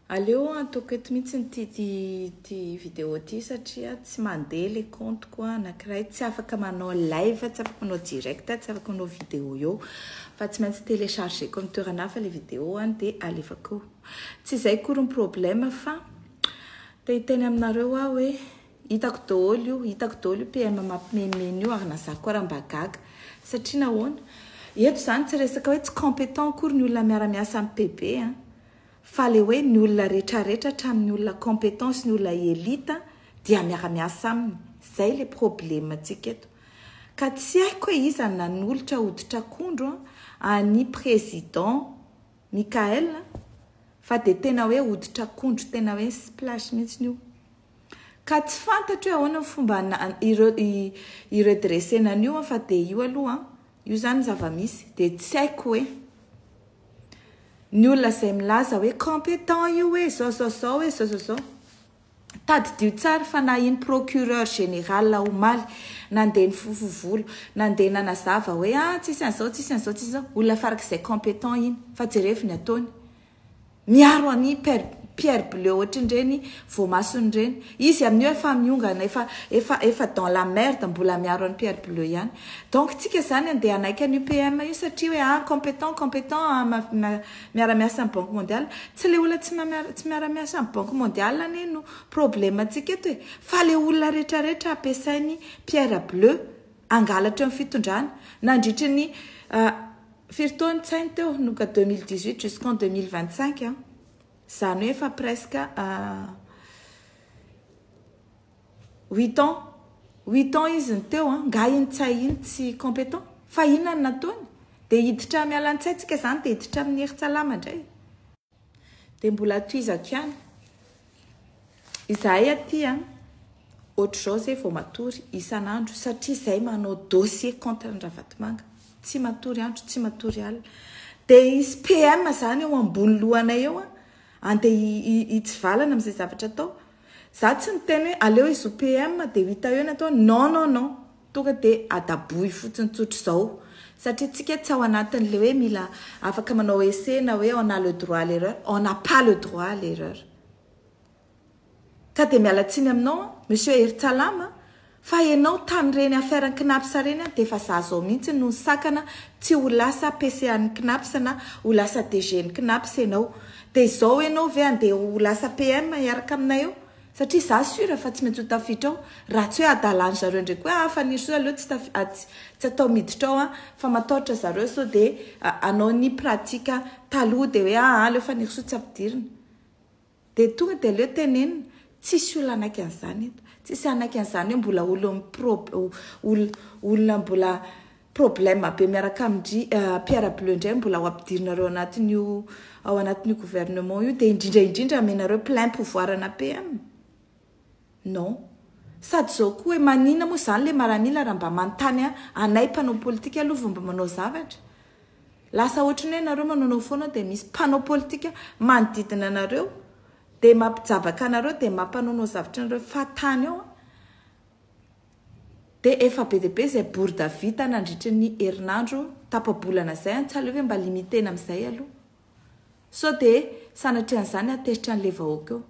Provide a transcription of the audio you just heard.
Aleo ataoko eto mihitsy ity ity vidéo ity satria tsy mandeha le compte-ko anankiray, tsy afaka manao live, tsy afaka manao direct, tsy afaka manao vidéo eo fa tsy maintsy télécharger-ko amin'ny toerana hafa le vidéo dia alefako eo. Tsy izay akory ny problème fa te hiteny aminareo aho hoe hitako daholo io, hitako daholo io PM mampimenomenona io ary na za koa raha mba gaga satria nahoana? Eto izany tsy resaka hoe tsy compétent akory ny olona miara-miasa amin'ny PB an! Fa le hoe ny olona retraretra hatramin'ny olona compétent sy ny olona elite dia miara-miasa aminy. Zay le problème tsika eto. Ka tsy haiko hoe iza no nanolotra hoditr'akondro an'i président Mickaël fa dia tena hoe hoditr'akondro tena hoe splash mihitsiny io. Ka tsy fantatro hoe ahoana ny fomba hi-redresser-na an'io fa dia io aloha, io zany ny zava-misy. Dia tsy haiko hoe. Ny olona izay milaza hoe compétent io hoe zao zao zao hoe zao zao zao. Tadidio tsara fa na iny procureur général omaly nandeha nifofo volo, nandeha nanazava hoe ah tsisy an'izao tsisy an'izao tsisy an'izao, olona farak'izay compétent iny fa jerevo ny ataony. Miaro an'i Pierre Bleu ohatrin'ireny voamasony ireny. Izy amin'io efa miongana, efa efa efa dans la merde mbola miaro an'i Pierre Bleu ihany. Donc tsika izany andeha hanaiky an'io PM io satria hoe ah compétent compétent ah miara-miasa amin'ny Banque mondiale. Tsy ilay olona tsy tsy miara-miasa amin'ny Banque mondiale anie no problème antsika eto e. Fa ilay olona rehetrarehetra ampiasain'i Pierre Bleu hangalatra eo amin'ny fitondrana. Nandritry ny firy taona tsainy teo? Noka 2018 jusqu'en 2025 an. Izany hoe efa presque huit ans. Huit ans izy no teo an. Nga iny Ntsay iny tsy compétent? Fa inona no nataony? Dia hiditra miala Ntsay tsika izany dia hiditra amin'ny Hery Tsalama indray. Dia mbola tohizako ihany. Izahay aty an, ohatr'izao izay vao matory isan'andro satria izay manao dossier contre an'i Ravatomanga. Tsy matory andro, tsy matory alina. Dia hisy PM izany eo ambony lohanay eo an, andeha hitsivalana amin'izay zavatra atao. Za tsy niteny hoe aleo izy ho PM dia ho hita eo ny ataony. Non, non, non. Tonga dia adabohy fotsiny tsotr'izao. Satria tsika tsy ao anatin'ilay hoe mila afaka manao essai na hoe on a le droit à l'erreur. On n'a pas le droit à l'erreur. Ka dia miala tsiny aminao an, Monsieur Heritsalama, fa ianao tamin'ireny affaire Cnaps ireny an, dia efa za zao mihitsy no nisakana tsy ho lasa PCA-n'ny Cnaps na ho lasa DG-n'ny Cnaps ianao. Dia izao ianao ve andeha ho lasa PM hiaraka aminay eo? Satria za sûr fa tsy maintsy ho tafiditra ao, raha tsy hoe adalan'ny zareo ndray koa hoe ah Fanirisoa aleo tsy tafi tsy atao miditra ao an, fa matahotra zareo sao dia hanao ny pratique taloha dia hoe ah aleo Fanirisoa tsy ampidirina. Dia tonga dia aleo tenenina, tsisy olona hanaiky an'izany eto, tsisy hanaiky an'izany hoe mbola olon'ny pro olona mbola problème be miaraka amin-dry Pierre Bleu indray mbola ho ampidirinareo anatin'io ao anatin'io gouvernement io dia indrindra indrindra amenareo plein pouvoir ana PM? Non. Sady izao koa hoe maninona moa izany ilay maramila raha mba manontany anay mpanao politika aloha vao mba manao zavatra? Lasa ohatran'ny hoe nareo manaonao foana dia misy mpanao politika manodidina anareo dia mampijabaka anareo dia mampanaonao zavatra anareo fahatany eo an! Dia efa be dia be izay bourde vita nandritry ny herinandro tapa-bolana izay an, tsy aleo ve mba limiter-na amin'izay aloha? Sao dia sanatria an'izany hahatezitra an'ilay vahoaka eo.